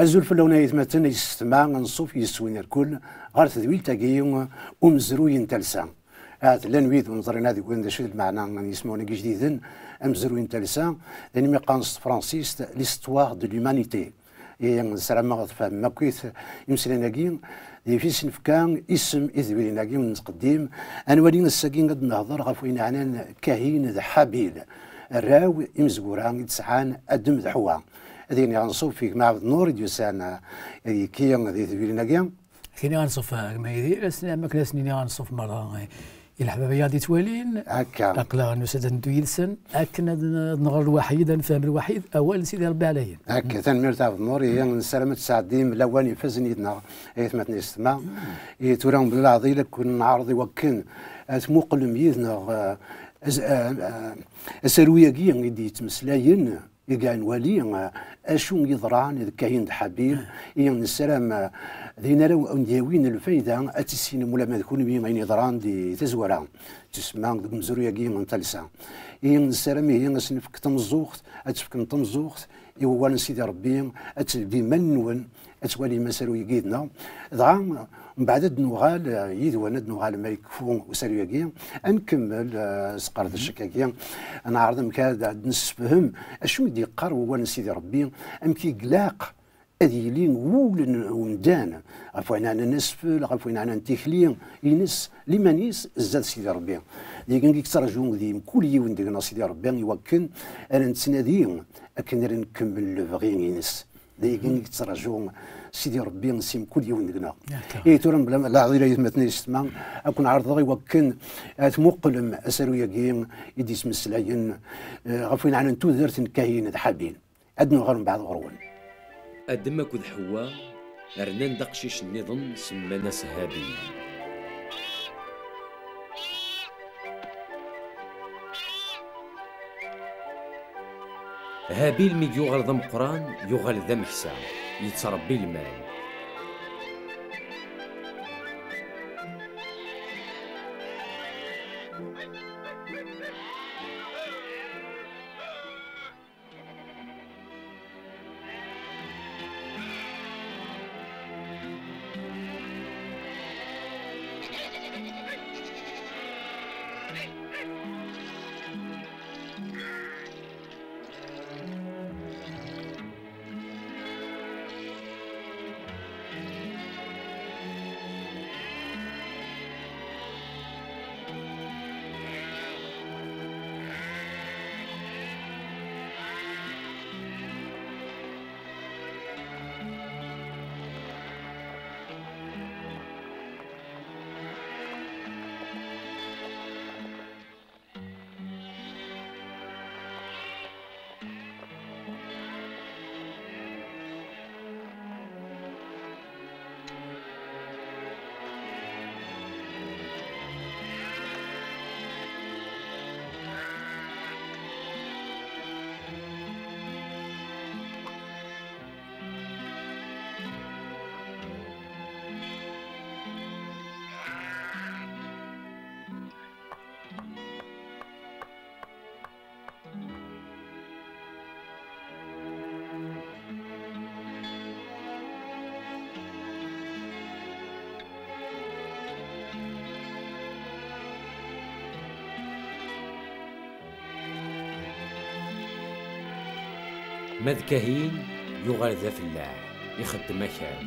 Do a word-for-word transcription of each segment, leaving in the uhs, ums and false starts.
Azul fell-awen ay atmaten, yessetma anṣuf yes-wen irkul ɣer tedwilt-agi umezruy n talsa. Ahat llan wid ur neẓrin ad grin d acu d lmeɛna n yismawen-agi ijdiden, amezruy n talsa, d ayen mi qqaren s tefransist l'histoire de l'humanité. Ihi, ssarameɣ tfehmem akk imeslayen-agi, d yif-is nefka isem i tedwilin-agi ur nettqeddim. Ad nwali ass-agi ad nehder ɣef wayen yeɛnan Kahin d Ḥabil, arraw imezwura i d-sɛan Adem d Ḥewwa. Ad iniɣ anṣuf i gma Ɛebd Nnur i d-yusan, eh, yekki di tedwilin-agi. Ad iniɣ anṣuf, eh, gma Yidir, ass-nni am akken ad sen-iniɣ anṣuf merra, eh, i leḥbab i aɣ-d-yettwalin. Akka. Aql-aɣ nusa-d ad neddu yid-sen akken ad n-, ad nɣer lwaḥid, ad nefhem lwaḥid awal n Sidi Rebbi Ɛlayen. Akka, tanemmirt a Ɛebd Nnur, ihi nessaram ad tesɛeddim lawan ifazen yid-neɣ, ay atmaten yessetma. Ihi tura, mebla leɛḍil, ad ken-neɛreḍ i wakken ad tmuqlem yid-neɣ, eh, az-, eh, eh, asaru-agi i d-yettmeslayen, i ga nwali, eh, acu yeḍran d Kahin d Ḥabil, i nessaram, eh, d ayen ara wen-d-yawin lfayda, ad tissinem ulamma d kunwi ayen yeḍran di tazwara, tusemma deg umezruy-agi n talsa. I nessaram ihi ad s-nefk tameẓẓuɣt, ad tefkem tameẓẓuɣt i wawal n Sidi Ṛebbi, ad teldim iman-nwen, ad twalim asaru-agi yid-neɣ. Dɣa, mbeɛd ad d-nuɣal, eh, yid-wen, ad d-nuɣal ma yekfu usaru-agi, ad nkemmel, eh, s qerdec-agi, ad neɛreḍ amek ad, ad nessefhem acu i d-yeqqar wawal n Sidi Ṛebbi, amek i ilaq ad yili wul n umdan ɣef wayen ɛnan asfel, ɣef wayen ɛnan tikli-ines, liman-is zdat Sidi Ṛebbi. Deg-i i yettraǧu di mkul yiwen deg-neɣ Sidi Ṛebbi, i wakken ara nettnadi akken ara nkemmel lebɣi-ines. D ayagi i yettraǧu Sidi Ṛebbi si mkul yiwen deg-neɣ. Akka. Ihi tura, mebla leɛḍil ay atmaten yessetma, ad ken-ɛerḍeɣ i wakken ad tmuqlem asaru-agi i d-yesmeslayen, eh, ɣef wayen ɛnan tudert n Kahin d Ḥabil. Ad nuɣal mbeɛd ɣur-wen. Adem akked Ḥewwa rnan-d aqcic nniḍen, semman-as Habil. Habil mi yuɣal d ameqqran, yuɣal d ameksa, yettṛebbi lmal. Ma d Kahin, yuɣal d afellaḥ, ixeddem akal.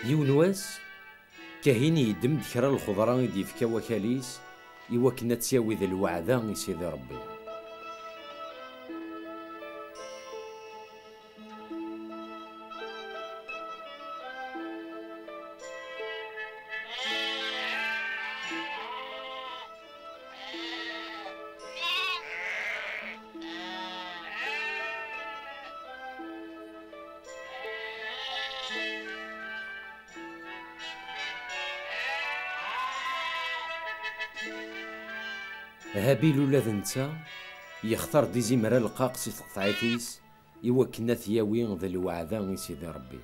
Yiwen wass, Kahin yeddem-d kra n lxeḍra i d-yefka wakal-is i wakken ad tt-yawi d lweɛda i Sidi Ṛebbi. Habil ula d netta yextar-d izimer aleqqaq si tqeṭɛit-is i wakken ad t-yawi d lweɛda i Sidi Ṛebbi.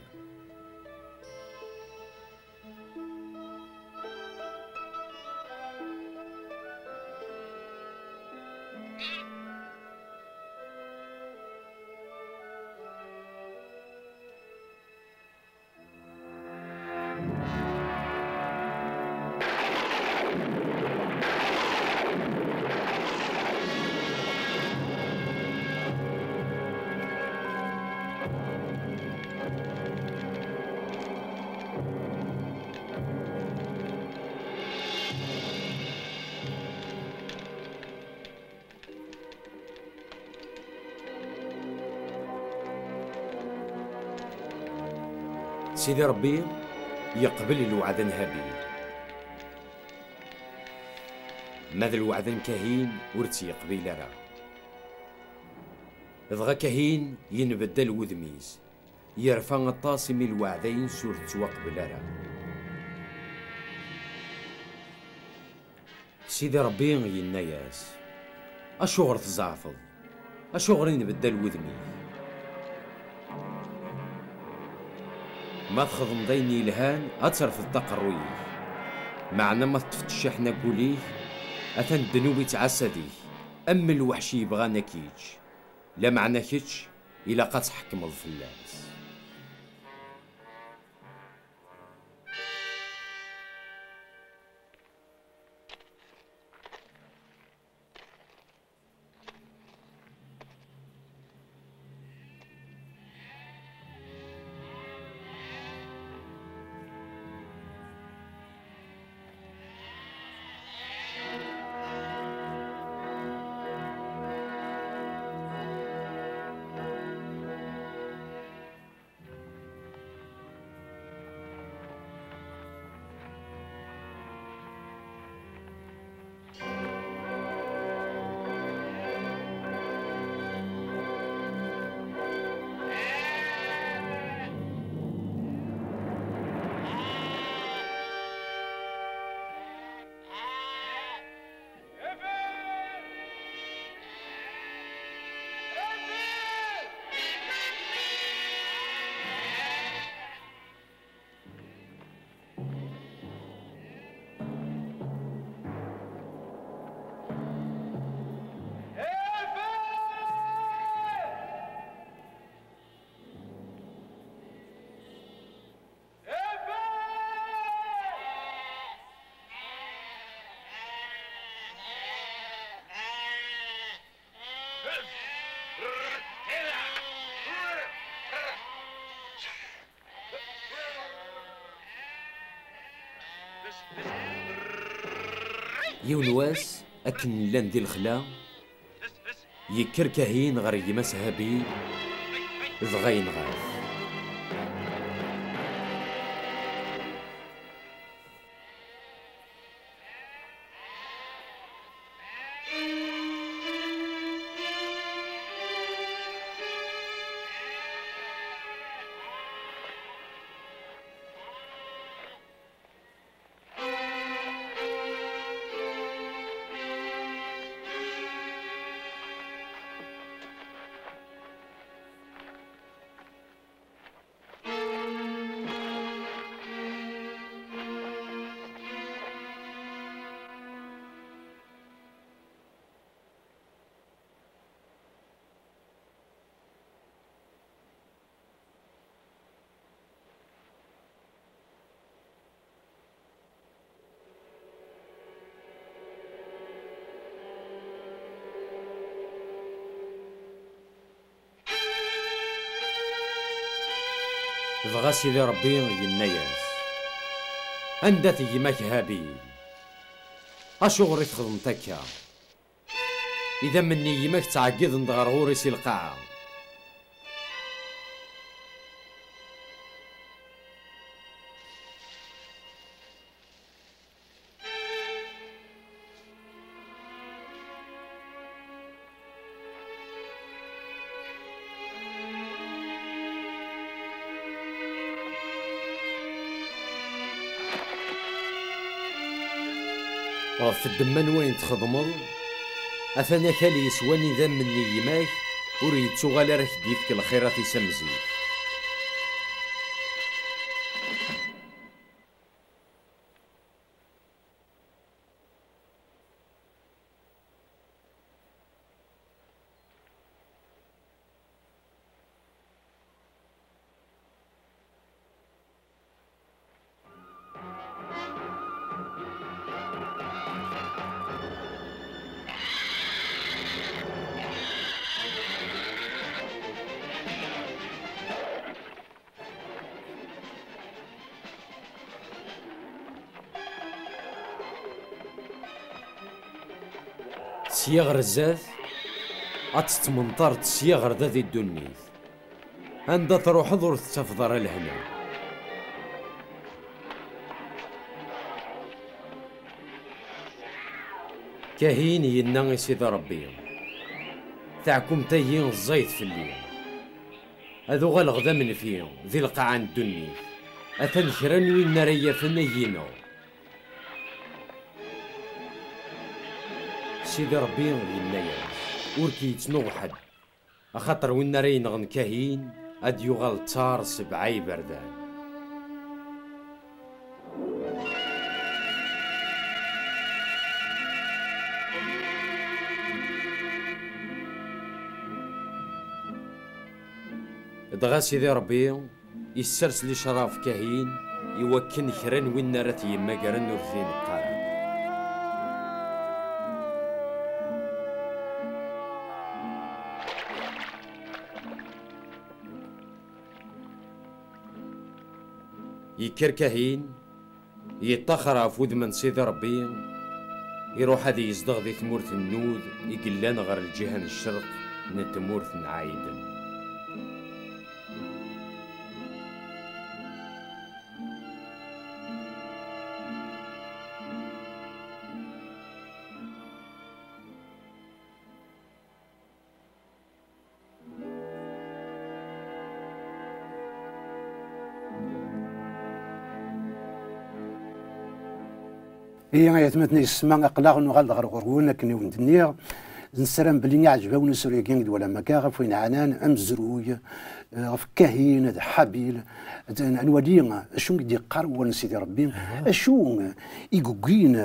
Sidi Ṛebbi yeqbel lweɛda n Habil. Ma d lweɛda n Kahin ur tt-yeqbil ara. Dɣa Kahin yenbeddal wudem-is, yerfa aṭas imi lweɛda-ines ur tettwaqbel ara. Sidi Ṛebbi yenna-yas: "Acuɣer tzeɛfeḍ? Acuɣer i nbeddal wudem-ik? Ma txedmeḍ ayen yelhan, ad terfeḍ taqerruy-ik. Meɛna ma teṭṭfeḍ cciḥna deg wul-ik, atan ddnub ittɛassa deg-k, am lweḥc yebɣan ad k-yečč. Lameɛna kečč, ilaq ad tḥekmeḍ fell-as." Yiwen wass, akken llan di lexla, yekker Kahin ɣer gma-s Habil, dɣa yenɣa-t. Dɣa Sidi Ṛebbi yenna-yas: Anda-t gma-k Habil? Acuɣer i txedmeḍ akka? Idammen n yemma-k ttɛeggiḍen-d ɣer ɣur-i si lqaɛa. Ɣef ddemma n wayen txedmeḍ, atan akal yeswan idammen n yemma-k, ur yettuɣal ara k-d-yefk lxirat-is am zik. Sya ɣer zdat, ad tettmenṭareḍ sya ɣer da di ddunit. Anda truḥeḍ ur tettafeḍ ara lehna. Kahin yenna i Sidi Ṛebbi: "Taɛkumt-agi ẓẓayet fell-i. Ad uɣaleɣ d amenfi di lqaɛa n ddunit. Atan kra n win ara yafen ay-inu." Sidi Ṛebbi yenna-yas: "Ur k-yettnuɣ ḥedd, axaṭer win ara yenɣen Kahin ad yuɣal d ttaṛ sebɛa iberdan." Dɣa Sidi Ṛebbi issers licra ɣef Kahin, iwakken kra n win ara t-yemmagren ur t-ineqq ara. Yekker Kahin, yeṭṭaxer ɣef wudem n Sidi Ṛebbi, iruḥ ad yezdeɣ di tmurt n Nud i yellan ɣer lǧiha n ccerq n tmurt n Ɛiden. Ihi, ay atmaten yessetma, aql-aɣ nuɣal-d ɣer ɣur-wen, akken i wen-d-nniɣ. Nessaram belli iɛǧeb-awen usuri-agi i d-twalam akka, ɣef wayen ɛnan amezruy, eh, ɣef Kahin d Ḥabil. Ad, ad nwali acu i d-yeqqar wawal n Sidi Ṛebbi, acu i yewwin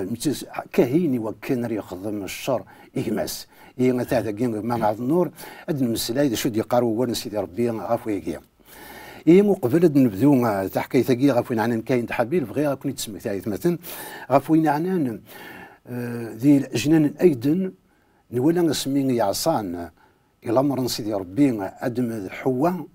Kahin i wakken ara yexdem ccer i gma-s. Ihi, ata dagi, ma ɛad nnur, ad d-nemmeslay d acu d-yeqqar wawal n Sidi Ṛebbi ɣef wayagi. Ihi, uqbel ad d-nebdu, eh, taḥkayt-agi ɣef wayen ɛnan Kahin d Ḥabil, bɣiɣ ad ken-id-smektiɣ, ay atmaten, ɣef wayen ɛnan, eh, di lejnan n Ayden, nwala asmi i ɛṣan i lamer n Sidi Ṛebbi Adem d Ḥewwa,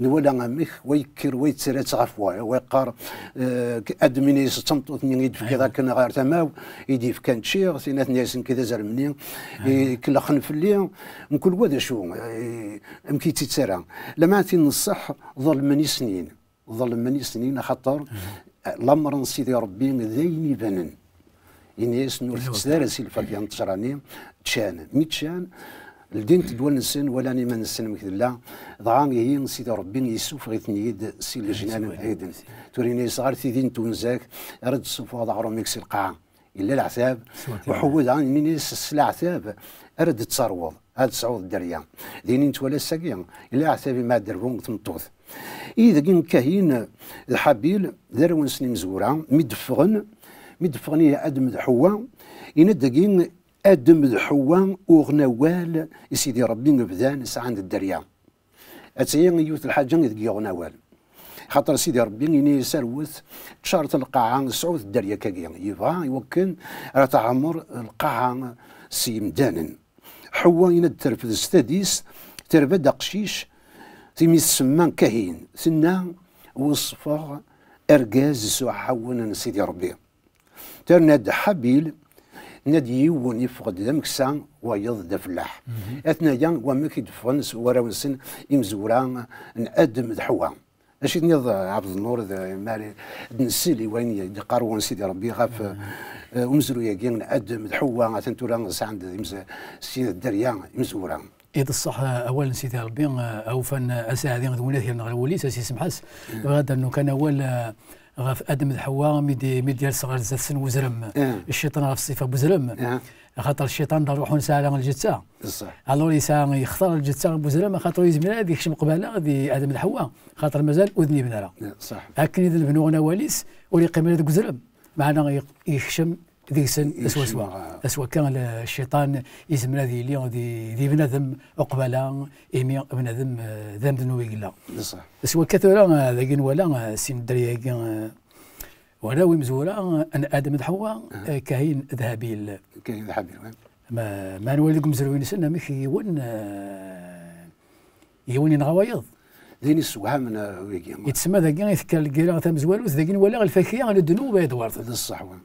nwala amek wa yekker, wa yettarra-tt ɣef wa, wa yeqqar, eh, Adem yenna-yas: "D tameṭṭut-nni i d-tefkiḍ akken ɣer tama-w, i d-yefkan ččiɣ", tinna tenna-yas: "Nekk d azrem-nni, i kellxen fell-i", mkul wa d acu, eh, amek i tt-ittarra. Lameɛna tin n ṣṣeḥ, ḍelmen i snin. Ḍelmen i snin, axaṭer lamer n Sidi Ṛebbi d ayen ibanen. Yenna-yasen: "Ur tekkset ara si lfakya n ttejra-nni." Ččan. Mi ččan, ldint-d wallen-nsen, walan iman-nsen amek tella. Dɣa ihi Sidi Ṛebbi yessufeɣ-iten-id si lejnan n Ɛiden. Tura yenna-yas: "Ɣer tidi n twenza-k ara d-tessufɣeḍ aɣrum-ik si lqaɛa." Yella leɛtab. Uḥewwa daɣen yenna-yas: "S leɛtab ara d-tettareḍ, ad tesɛuḍ dderya." Din i nettwali ass-agi, yella leɛtab i Mɛadderbu n tmeṭṭut. I dagi n Kahin d Ḥabil, d arraw-nsen imezwura, mi d-ffɣen, mi d-ffɣen ihi Adem d Ḥewwa, yenna-d dagi: "Adem d Ḥewwa uɣen awal i Sidi Ṛebbi, bdan sɛan-d dderya." Attaya yiwet n lḥaǧa i deg yuɣen awal. Xaṭer Sidi Ṛebbi yenna-yas: "Rwet, ččaret lqaɛa, sɛut dderya-agi." Yebɣa i wakken ara teɛmer lqaɛa s yemdanen. Ḥewwa yenna-d terfed s tadist, terba-d aqcic, timi tsemma Kahin, tenna: "Weṣfeɣ argaz s uɛawen n Sidi Ṛebbi. Terna-d Ḥabil, nna-d yiwen yeffeɣ-d d ameksa, wayeḍ d afellaḥ. Atnaya wamek i d-ffɣen s warraw-nsen imezwura n Adem d Ḥewwa. Acu i d-tenniḍ, Ɛebd Nnur, d, mi ara d-nsel i wayen i d-iqqar wun Sidi Ṛebbi ɣef, eh, umezruy-agi n Adem d Ḥewwa, atan tura sɛan-d imez-, sin dderya imezwura. I d ṣṣeḥ, eh, awal n Sidi Ṛebbi, eh, awfan, eh, aseɛdi d win ad yerren ɣer wul-is, ad s-isemḥ-as. Bɣiɣ ad d-rnu kan awal, eh, ɣef Adem d Ḥewwa, mi d-, mi d-yers ɣer zdat-sen wezrem. Cciṭan ɣef ṣṣifa n wezrem. Axaṭer cciṭan d ṛṛuḥ ur nesɛi ara lǧetta. Alors yesɛa, yextar lǧetta n wezrem, axaṭer ur yezmir ara ad yekcem qbala di Adem d Ḥewwa, axaṭer mazal ur d-nibna ara. Akken i d-nebnu awal-is, ur yeqqim ara deg wezrem, meɛna yekcem deg-sen swaswa. Swakka, cciṭan yezmer ad yili di, di bnadem uqbala, imi bnadem, eh, d amednub i yella. Swakka tura, eh, dagi nwala, eh, sin dderya-agi, eh, warraw imezwura, eh, n Adem d Ḥewwa, eh, Kahin d Habil. Kahin d Habil, wi. Ma, ma nwali deg umezruy-nsen, amek yiwen, eh, yiwen yenɣa wayeḍ. D ayen yessewhamen, eh, wigi. Yettsemma dagi i tekker lgirra tamezwarut, dagi nwala lfakya n ddnub ay d-werḍen. D ṣṣeḥ, wa.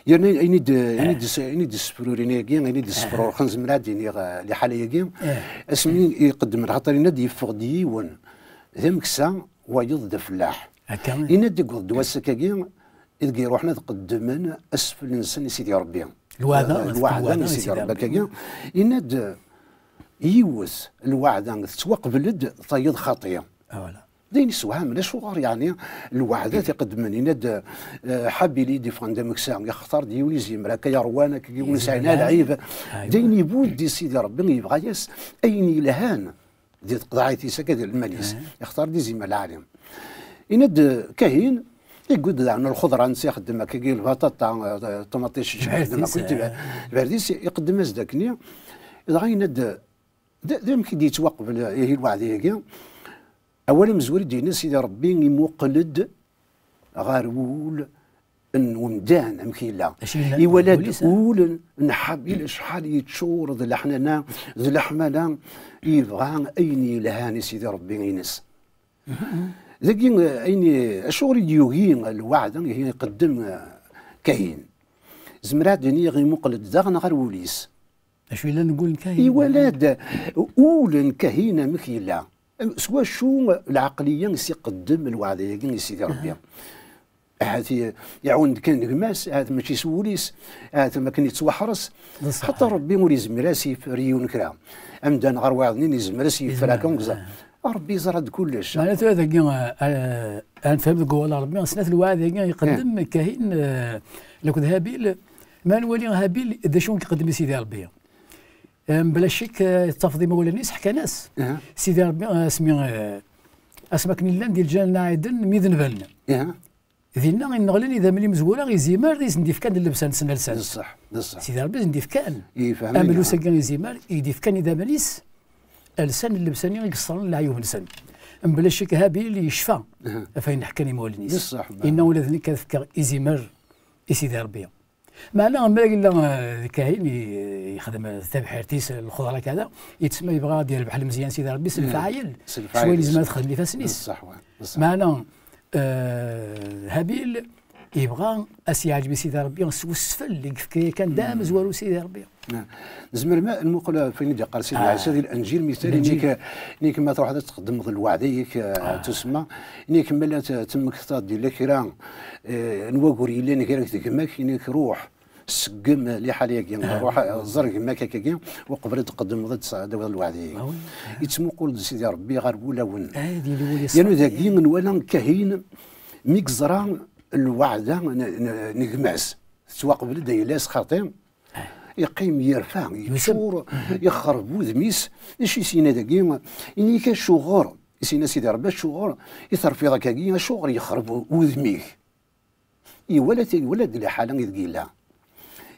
Yerna ayen i d-, ayen i d-, ayen i d-ssefrurin ayagi, ayen i d-ssefrurxen, zemreɣ ad d-iniɣ, eh, liḥala-agi. Asmi iqeddem lxaṭer, yenna-d yeffeɣ-d yiwen d ameksa, wayeḍ d afellaḥ. Yenna-d yewweḍ-d wass akkagi, ideg iruḥen ad qeddmen asfel-nsen i Sidi Ṛebbi. Lweɛda, eh, lweɛda i Sidi Ṛebbi akkagi. Yenna-d yiwet lweɛda tettwaqbel-d, tayeḍ xaṭi. D ayen yessewhamen, acuɣer yeɛni lweɛdat iqeddmen? Yenna-d, eh, Ḥabil i d-iffɣen d ameksa, yextar-d yiwen izimer, akka yerwan, akka yiwen ur sɛin ara lɛib. D ayen ibudd i Sidi Ṛebbi, yebɣa-yas ayen yelhan di tqeḍɛit-is, akka d lmal-is. Yextar-d izimer lɛali. Yenna-d Kahin, yewwi-d daɣen lxeḍra-nnes ixeddem, akkagi lbaṭaṭa, eh, ṭumaṭic, ixeddem akk, eh, tebɛert-is, iqeddem-as-d akkenni. Dɣa yenna-d, d, d amek i d-yettwaqbel ihi lweɛda-agi? Awal amezwar i d-yenna Sidi Ṛebbi, imuqel-d ɣer wul n umdan, amek yella. Iwala-d ul n Ḥabil acḥal yeččur d leḥnana, d leḥmala, yebɣa ayen yelhan i Sidi Ṛebbi-ines. Dagi, ayen i, acuɣer i d-yugi lweɛda ihi iqeddem, eh, Kahin? Zemreɣ ad d-iniɣ imuqel-d daɣen ɣer wul-is. Acu yellan deg wul n Kahin? Iwala-d ul n Kahin amek yella. S wacu lɛeqliya i s-iqeddem lweɛda-agi i Sidi Ṛebbi? Ahat i-, iɛawen-d kan d gma-s, ahat mačči s wul-is, ahat am akken yettwaḥres. Xaṭer Ṛebbi ur yezmir ad s-yeffer yiwen kra. Amdan ɣer wayeḍ-nni yezmer ad s-yeffer akka umeksa. Ṛebbi yeẓra-d kullec. Meɛna tura dagi, eh, eh, ad nefhem deg wawal n Ṛebbi, snat lweɛd-agi iqeddem Kahin, eh, akked Habil. Ma nwali Habil, d acu i iqeddem i Sidi Ṛebbi? Eh, mebla ccek, eh, tafeḍ imawlan-is ḥkan-as. Sidi Ṛebbi, eh, asmi, eh, asmi akken i llan di lǧenna n Ɛiden, mi d-nbalen. Dinna i nneɣlen idammen imezwura, izimer i sen-d-ifkan llebsa-nsen, alsan. D ṣṣeḥ, d ṣṣeḥ. Sidi Ṛebbi i sen-d-ifkan. Amellus-agi izimer, i d-ifkan idammen-is, alsan llebsa-nni i yesserɣen leɛyub-nsen. Mebla ccek Habil yecfa ɣef wayen ḥkan imawlan-is. D ṣṣeḥ. Inna ula d nekk ad fkeɣ izimer i Sidi Ṛebbi. Meɛna, mi yella, eh, Kahin i-, yexdem, eh, tabḥirt-is, eh, lxeḍra kada, yettsemma yebɣa ad yerbeḥ lemzeyya n Sidi Ṛebbi s lefɛayel, s wayen yezmer ad texdem ifassen-is. Meɛna, eh, Habil yebɣa ad s-yeɛǧeb i Sidi Ṛebbi s wesfel i yefka yakan d amezwaru Sidi Ṛebbi. Nezmer ma nmuqel ɣef wayen i d-yeqqar Sidi Ɛisa di Lenǧil, mital, inik, inik ma truḥeḍ ad tqeddmeḍ lweɛda-ik, eh, tusemma, inik ma la t-, temmektaḍ-d yella kra, eh, n wagur yellan gar-ak d gma-k, inik ruḥ. Seggem liḥala-agi, ruḥ, ẓer gma-k akkagi, uqbel ad tqeddmeḍ ad tes-, ad tawiḍ lweɛd-agi. Yettmuqul-d Sidi Ṛebbi ɣer wulawen. Yernu dagi nwala Kahin, mi yeẓra lweɛda n, n, n gma-s, tettwaqbel-d ayla-s xaṭi, yeqqim yerfa, yeččur, yexreb wudem-is. D acu i s-yenna dagi? Ini-k acuɣer, i s-yenna Sidi Ṛebbi, acuɣer i terfiḍ akkagi, acuɣer yexreb wudem-ik? Iwala, iwala-d liḥala ideg yella.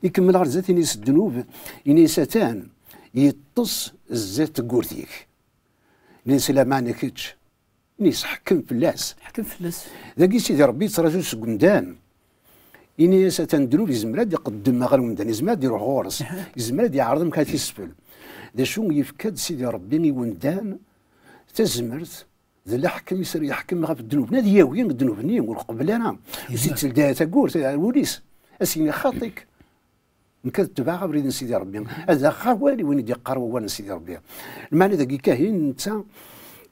Ikemmel ɣer zdat, ini-as ddnub, ini-as atan yeṭṭes zdat tewwurt-ik. Ini-as lameɛna kečč, ini-as ḥkem fell-as. Ḥkem fell-as. Dagi Sidi Ṛebbi yettraǧu seg umdan. Ini-as atan ddnub yezmer ad iqeddem ɣer umdan, yezmer ad iruḥ ɣur-s, yezmer ad iɛreḍ amek ad t-isfel. D acu yefka-d Sidi Ṛebbi i umdan tazmert d leḥkem i s ara yeḥkem ɣef ddnub-nni, ad yawi ddnub-nni, ur qebbel ara. Ur s-itteldi ara tawwurt ar wul-is. Ad s-yini xaṭi-k. Nekk ad tebɛeɣ abrid n Sidi Ṛebbi. Ad aɣeɣ awal i win i d-yeqqar wawal n Sidi Ṛebbi. Lmeɛna dagi kahin, netta,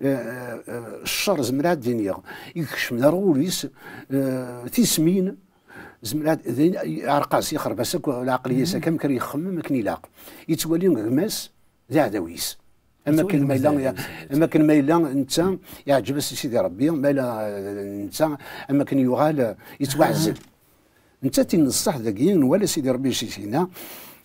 eh, eh, ccer, zemreɣ ad d-iniɣ, yekcem ar ɣur-is, eh, tismin, zemreɣ ad, d ayen, iɛreq-as, yexreb-as akk lɛeqliya-s, akka amek ara yexmem akken ilaq. Yettwali gma-s d aɛdaw-is. Am akken ma yella, am akken ma yella netta yeɛǧeb-as i Sidi Ṛebbi, ma yella, eh, netta am akken yuɣal, eh, yettwaɛzel. Netta tin n ṣṣeḥ dagi, nwala Sidi Ṛebbi acu i s-yenna,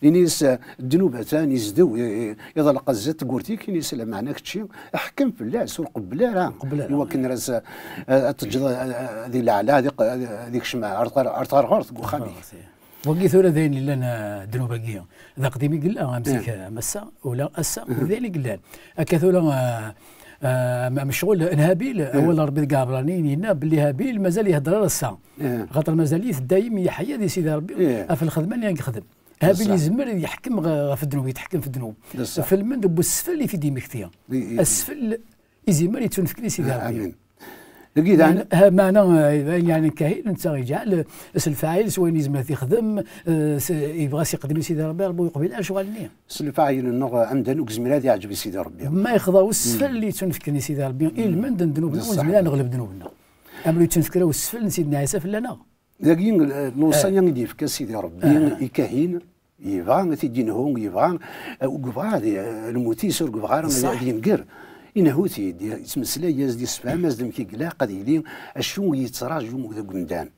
ini-as, eh, ddnub atan yezdew, i-, i-, iḍleq zdat tewwurt-ik, ini-as, lameɛna kečči, ḥkem fell-as, ur qebbel ara, i wakken ara s-, eh, ad teǧǧeḍ, eh, eh, di leɛla, ad iq-, ad, ad ikcem ar, ar, ar tɣerɣert deg uxxam-ik. Wagi tura d ayen yellan, eh, ddnub-agi. D aqdim i yella, am zik, am ass-a, ula ass-a, d ayen i yellan. Akka tura, eh, eh, am, am ccɣel n Habil, awal n Ṛebbi deg Ɛebraniyen yenna belli Habil mazal ihedder ar ass-a. Xaṭer mazal-it dayem yeḥya di Sidi Ṛebbi ɣef lxedma-nni i yexdem. Habil yezmer ad yeḥkem ɣ-, ɣef ddnub, yetḥekkem f ddnub. F lmend n wesfel i t-id-yemmekti. Asfel izimer yettunefken i Sidi Ṛebbi. Amin. Dagi d meɛna, ha, meɛna, eh, yeɛni kahin, netta iǧɛel, eh, s lfaɛil, s wayen yezmer ad t-ixdem, eh, s, yebɣa s iqdim i Sidi Ṛebbi, Ṛebbi ur yeqbil ara lecɣal-nni. S lfaɛil-nneɣ, eh, amdan ur yezmir ad yeɛǧeb i Sidi Ṛebbi. Ma yexḍa usfel i yettunefken i Sidi Ṛebbi, i lmend n ddnub-nneɣ, ur nezmir ad neɣleb ddnub-nneɣ. Amer ur yettunefk ara usfel n Sidna Ɛisa fell-aneɣ. Dagi, eh, lewṣaya i d-yefka Sidi Ṛebbi i kahin, yebɣa ad t-id-inhu, yebɣa, eh, ur yebɣa ad, eh, lmut-is ur yebɣa ara ad, ad yenger. Inhu-t-id, yettmeslay-as-d, yessefham-as-d amek i ilaq ad yili, acu i yettraǧu deg umdan.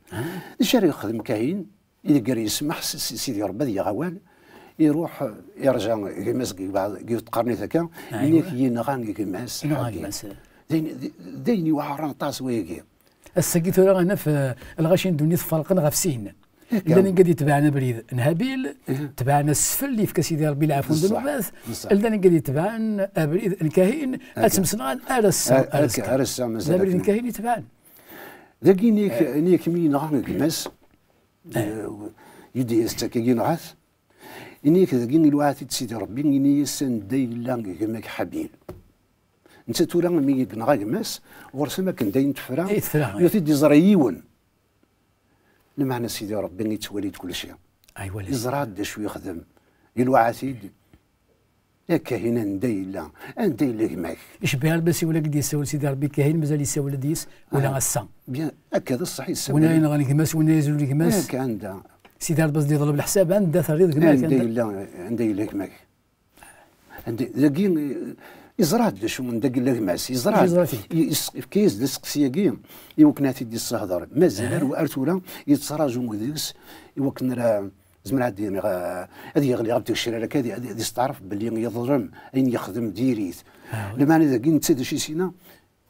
D acu ara yexdem kahin? Idegger yesmeḥ s, s, Sidi Ṛebbi ad yaɣ awal, iruḥ, eh, irǧa gma-s deg, deg, deg tqernit akka, ini-ak yenɣa gma-s. Yenɣa gma-s. D ayen, d, d ayen iweɛṛen aṭas wayagi. Ass-agi tura ad naf, eh, lɣaci n ddunit ferqen ɣef sin. Llan igad yetebɛen abrid n Habil, tebɛen asfel yefka Sidi Ṛebbi lɛafu n ddnubat. Llan igad yetebɛen abrid n kahin, ad ttmesnɣan ar ass-a, ar ass-a. D abrid n kahin yetebɛen. Dagi ini-ak, ini-ak mi yenɣa gma-s, eh, yeddi-yas-d akka yenɣa-t. Ini-ak dagi iluɛa-t-id Sidi Ṛebbi, ini-as anda yella gma-k Habil. Netta tura mi yenɣa gma-s, ɣur-s am akken dayen tefra, yuti-d iẓra yiwen. Lameɛna Sidi Ṛebbi yettwali-d kulci. Yeẓra-d d acu yexdem. Iluɛa-t-id. Ya kahin, anda yella? Anda yella gma-k? Icebbeḥ Ṛebbi asiwel-agi d-yessawel Sidi Ṛebbi kahin, mazal yessawel-d yis, ula ass-a. Bien, akka d ṣṣeḥ yessawel. Win yenɣan gma-s, win yezlun gma-s. Akka, anda? Sidi Ṛebbi ad d-yeḍleb leḥsab, anda terriḍ gma-k? Anda yella, anda yella gma-k? Anda, dagi, yeẓra-d d acu, anda yella gma-s, yeẓra-d. Yefka-yas-d aseqsi-agi i wakken ad t-id-yessehder. Mazal ar, ar tura yettraǧu deg-s i wakken ara, zemreɣ ad d-iniɣ, eh, ad yeɣli ɣef tgecrar akka, ad, ad, ad yesteɛref belli yeḍlem ayen yexdem diri-t. Lameɛna dagi netta d acu i s-yenna?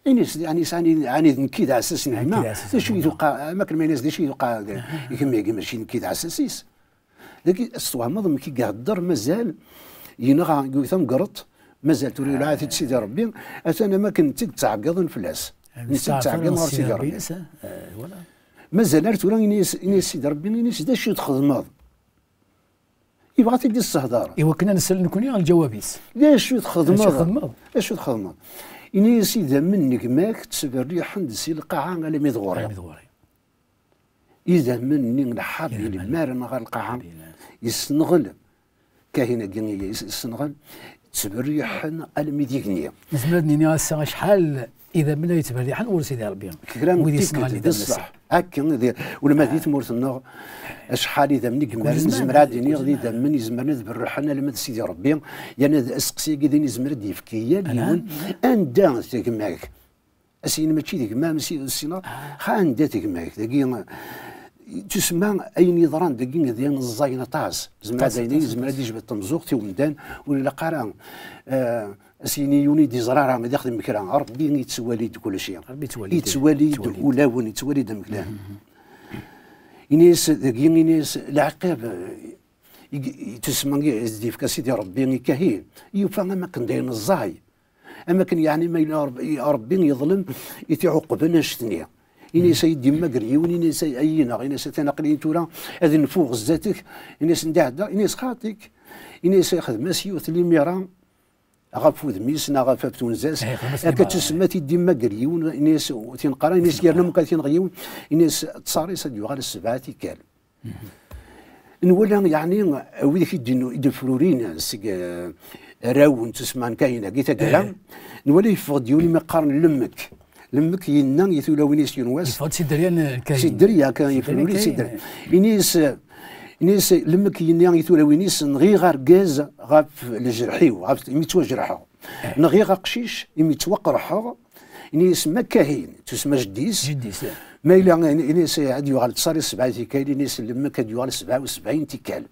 Ini-as, ɛni, ɛni, ɛni d nekk i d aɛessas n gma? D acu i tuqa, am akken ma yenna-as, d acu i tuqa gma-agi, mačči nekk i d aɛessas-is? Dagi ad twehmeḍ amek i ihedder, mazal yenɣa, yewwi tamgerḍt, mazal tura iluɛa-t-id Sidi Ṛebbi, atan am akken d tid ttɛeggiḍen fell-as. D tid ttɛeggiḍen ɣer Sidi Ṛebbi. Mazal ar tura ini-as, ini-as Sidi Ṛebbi, ini-as d acu i txedmeḍ? Yebɣa ad t-id-yessehder. I wakken ad nsel nekni lǧawab-is. D acu i txedmeḍ? D acu i txedmeḍ? Ini-as idammen n gma-k ttberriḥen-d si lqaɛa almi d ɣur-i. Almi d ɣur-i. Idammen-nni n Ḥabil, idammen, mi ara nɣer lqaɛa, idammen, yessenɣel. Kahin-agi yessenɣel, ttberriḥen almi d igenni. Nezmer ad nini ass-a acḥal idammen ay yettberriḥen ɣur Sidi Ṛebbi. Kra n tikkelt, d ṣṣeḥ. Akken, di, ulama di tmurt-nneɣ, acḥal idammen i yemmaren, nezmer ad d-iniɣ d idammen izemren ad berrḥen alma d Sidi Ṛebbi. Yerna d aseqsi-agi d ayen izmer ad d-yefk i yal yiwen, anda tegma-k? Ass-agi mačči d gma-m, si, ssineɣ, xa anda tegma-k? Dagi, tusma ayen yeḍran dagi d ayen ẓẓayen aṭas. Zemreɣ ad d-iniɣ, yezmer ad d-yejbed tamzuɣt i umdan, ur ilaq ara, eh, ass-agi yiwen i d-yeẓra ara, ad ixdem kra. Ṛebbi yettwali-d kulci. Ṛebbi yettwali-d. Yettwali-d ulawen, yettwali-d amek llan. Ini-as, dagi, ini-as, leɛqab, eh, i, i tusma i d-yefka Sidi Ṛebbi i Kahin, yufa am akken d ayen ẓẓay. Am akken, yeɛni, ma yella Ṛeb-, Ṛebbi yeḍlem i t-iɛuqben annect-nni. Ini-as, ay d-yemmager yiwen, ini-as, ay, ay-ineɣ, ini-as, atan aql-iyi tura ad nfuɣ zdat-k, ini-as, anda ɛedda, ini-as, xaṭi-k, ini-as, xdem-as yiwet limira, ɣef wudem-is neɣ ɣef twenza-s. Akka d tusemma i d-immager yiwen, ini-as, tin qqaren, ini-as, yerna muqal tin yiwen, ini-as, ttṣar-is ad yuɣal ssebɛa tikkal. Nwala, yeɛni, wid i d-, i d-ifrurin seg, eh, arraw n tusemma n Kayin-agi taggara, nwala yeffeɣ-d yiwen imi qqaren Lemmek. Lemmek yenna i tulawin-is yiwen wass. Yeffeɣ-d si dderya n Kayin. Si dderya, kan, si dderya ifruri si dderya. Ini-as, ini-as, Lemmek yenna i tulawin-is, nɣiɣ argaz ɣef lejreḥ-iw, ɣef imi ttwajerḥeɣ. Nɣiɣ aqcic imi ttwaqerḥeɣ. Ini-as ma Kahin, tusemma jeddi-s. Jeddi-s, eh. Ma yella, ini-, ini-as ad yuɣal ttṣar-is sebɛa tikkal, ini-as Lemmek ad yuɣal sebɛa u sebɛin tikkal.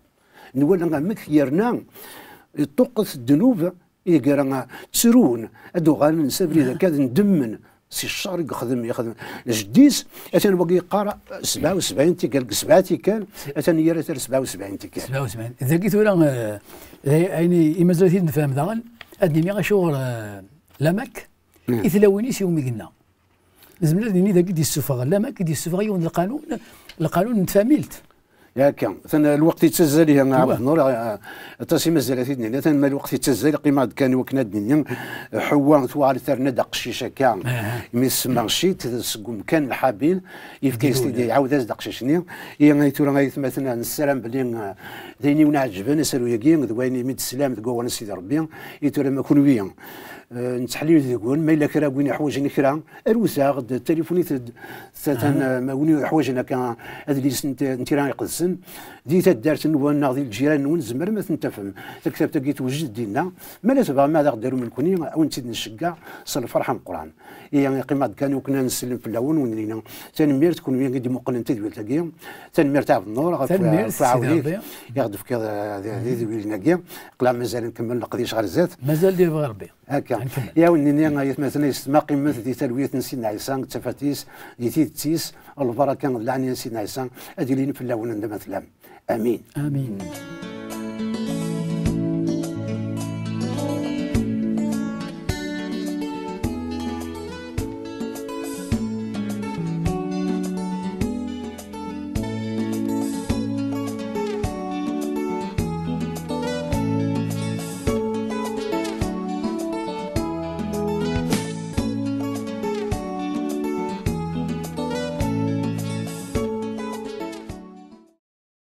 Nwala amek yerna iṭuqqet ddnub i ggara ttrun, ad uɣalen s abrid akka ad ndemmen si ccer i yexdem, yexdem jeddi-s. Atan wagi yeqqar sebɛa u sebɛin tikkal, deg sebɛa tikkal, atan yerra-t ar sebɛa u sebɛin tikkal. Sebɛa u sebɛin. Dagi tura, eh, d ayen i mazal ad t-id-nefhem daɣen, ad d-nini acuɣer, eh, Lamek, i tlawin-is iwumi yenna. Nezmer ad nini dagi d-yessufeɣ Lamek, i d-yessufeɣ yiwen n lqanun, lqanun n tfamilt. Akka, atan lweqt yettazzal, ihi, Ɛebd Nnur, eh, aṭas i mazal ad t-id-nini, atan ma lweqt yettazzal, qqimeɣ-d kan i wakken ad d-nini, Ḥewwa tuɣal terna-d aqcic akka, imi tsemma Cit, seg umkan n Lḥabil, yefka-yas-t-id, iɛawed-as-d aqcic-nni. Ihi, ay tura, ay atmaten, nessaram belli, eh, d ayen i wen-iɛeǧben, asaru-agi, d wayen imi d-teslam deg wawal n Sidi Ṛebbi, i tura ma kunwi, eh, nettḥellil deg-wen, ma yella kra n win iḥwaǧen kra, arut-aɣ-d, talifunit-d, atan, eh, ma win iḥwaǧen akka adlis n t-, n Tira Iqedsen, di taddart-nwen neɣ di lǧiran-nwen, tzemrem ad ten-tafem. Taktabt-agi tewjed dinna. Ma la tebɣam ad aɣ-d-tarum nekkni, ad wen-tt-id-nceggeɛ s lferḥ ameqqran. Ihi, qqimeɣ-d kan i wakken ad nsellem fell-awen, wen-nini tanemmirt, kunwi i d-imuqlen tadwilt-agi. Tanemmirt a Ɛebd Nnur ɣef, tanemmirt, ɣef uɛawen-ik i ɣ-d-tefkiḍ, eh, di, di tedwilin-agi. Qleɣ mazal nkemmel leqdic ɣer zdat. Mazal d yebɣi Rebbi. Akka. Ad nkemmel. I awen-nini, ay atmaten, ay yessetma, qqimet di talwit n Sidna Ɛisa, d tafat-is, di tidet-is, lbaraka d leɛnaya n Sidna Ɛisa ad ilin fell-awen anda ma tellam. Amin. Amin.